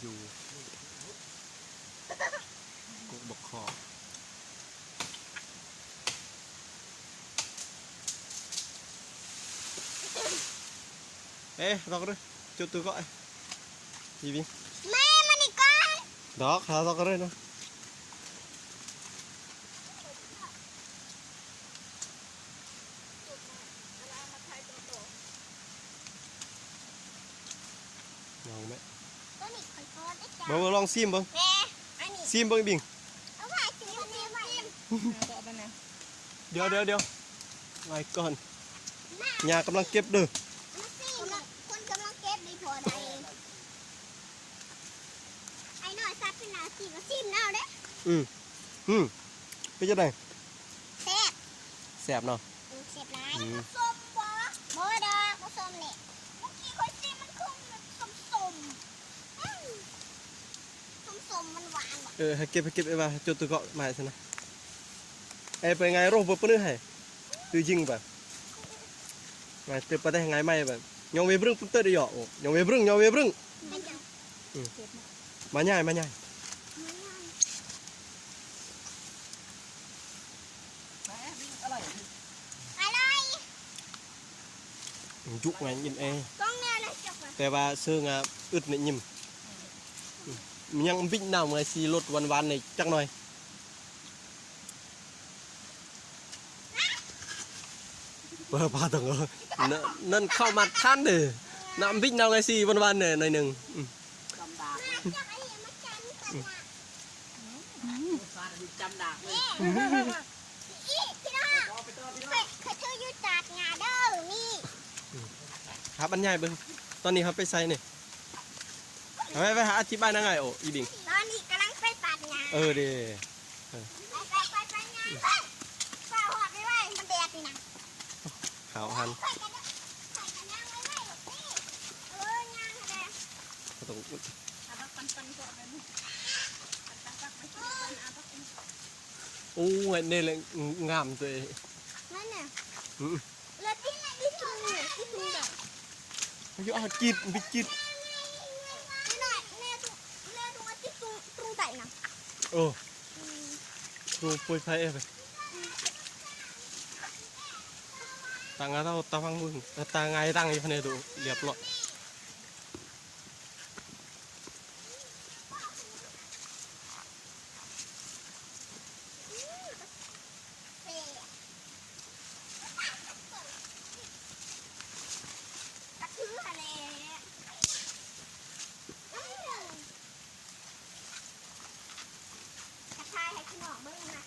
ຢູ່ກົກບັກຄອກ. ເອ ດອກເດີ ຈຸດຕູເກາະ ບີບີ ແມ່ ມານີ້ກ່ອນ ດອກ ຫາດອກເດີເນາະ. ລອງແມະ ເບິ່ງໆ ລອງຊີມເບິ່ງ ແມ່ ອັນນີ້ ຊີມເບິ່ງ ບິງ ເອົາໄວ້ ຊິມ ຊິມ ຊິມ ດຽວໆໆ ໄວ້ກ່ອນ ຍ່າກຳລັງເກັບເດີ ມາຊີມ ຄົນກຳລັງເກັບດີພໍໄດ້ ໄອ້ນ້ອຍ ສັບເປັນໜ້າຊີມ ຊີມເອົາເດ້. ອືມ ອືມ ເປັນຈັ່ງໃດ? ແຊບ ແຊບເນາະ. ອືມ ແຊບຫຼາຍ. ອືມ ມັນບໍ່ສົ້ມບໍ່? ບໍ່ດອກ ບໍ່ສົ້ມນີ້ ເມື່ອກີ້ຂ້ອຍຊີມມັນຄືມັນສົ້ມໆ ອືມ ສົ້ມໆ ຫວານໆ ບໍ່? ເອີ ໃຫ້ເກັບ ໃຫ້ເກັບ ເອີ ວ່າຈົດໂຕເກາະມາໃຫ້ຊັ້ນນະ. ເອີ ໄປໄງໂຣ ບໍ່ປະນຶໃຫ້ ຫຼືຍິງໄປ ໄງເຕີບປະແດງໄງໄມ້ໄປ ຍອງເວບຣຶງປຸນເຕີດຢໍ ໂອ ຍອງເວບຣຶງ ຍອງເວບຣຶງ. ອືມ ມາຍາຍ ມາຍາຍ ອະໄລ ຈຸກໄງຍິ້ມເອ ແຕ່ວ່າເຊີງອະອຶດນີ້ຍິ້ມ ຍັງບິດນ້ຳໄງຊິລົດຫວານໆ ນີ້ຈັກໜ່ອຍ. ເອີ ປາຕົງ ນ- ນັ້ນເຂົ້າມາທັນເດ້ ນ້ຳບິດເອົາໄງຊິຫວານໆ ແດ່ໜ້ອຍໜຶ່ງ. ອືມ ອືມ ອີ ພີ່ນ້ອງ ຂ້ອຍ ຂ້ອຍຖືຢູ່ຕາດຫຍ້າເດີ ນີ້ ອືມ ຫາບັນຍາຍເບິ່ງ ຕອນນີ້ເຮົາໄປໃສນີ້? ໄປ ໄປ ໄປ ອະທິບາຍນາງໄງໂອ ອີບິງ ຕອນນີ້ກຳລັງໄປຕາດຫຍ້າ ເອີ ເດ້. ເອີ ໄປ ໄປ ໄປ ໄປ ຍ່າງເບິ່ງ ຟ້າວຮອດໄວໆ ມັນແດດນີ້ນະ ຂາວຫັ້ນ ຂ້ອຍກະ ຂ້ອຍກະຍ່າງໄວໆ ເອີ ຍ່າງຫັ້ນແຫຼະ ກໍຕ້ອງ ໂອ້ຍ ນີ້ແຫຼະງາມເລີຍ ນັ້ນນະ ອືມ ເລືອດຕິດ ຕິດທຸງ ຕິດທຸງດອກ ຢູ່ ອ້າວ ຈີດ ບິດຈີດ ເລືອດ ເລືອດ ຕິດທຸງ ທຸງໃຕ້ນະ ໂອ້ ອືມ ໂອ້ ປ່ວຍໄພເອີຍ ຕາງາເທົ່າຕາຟັງເບິ່ງ ຕາງາຍຕັ້ງຢູ່ພະເນດູ ລຽບລ້ອຍ. ກະຖ່າຍໃຫ້ພີ່ນ້ອງເບິ່ງນະ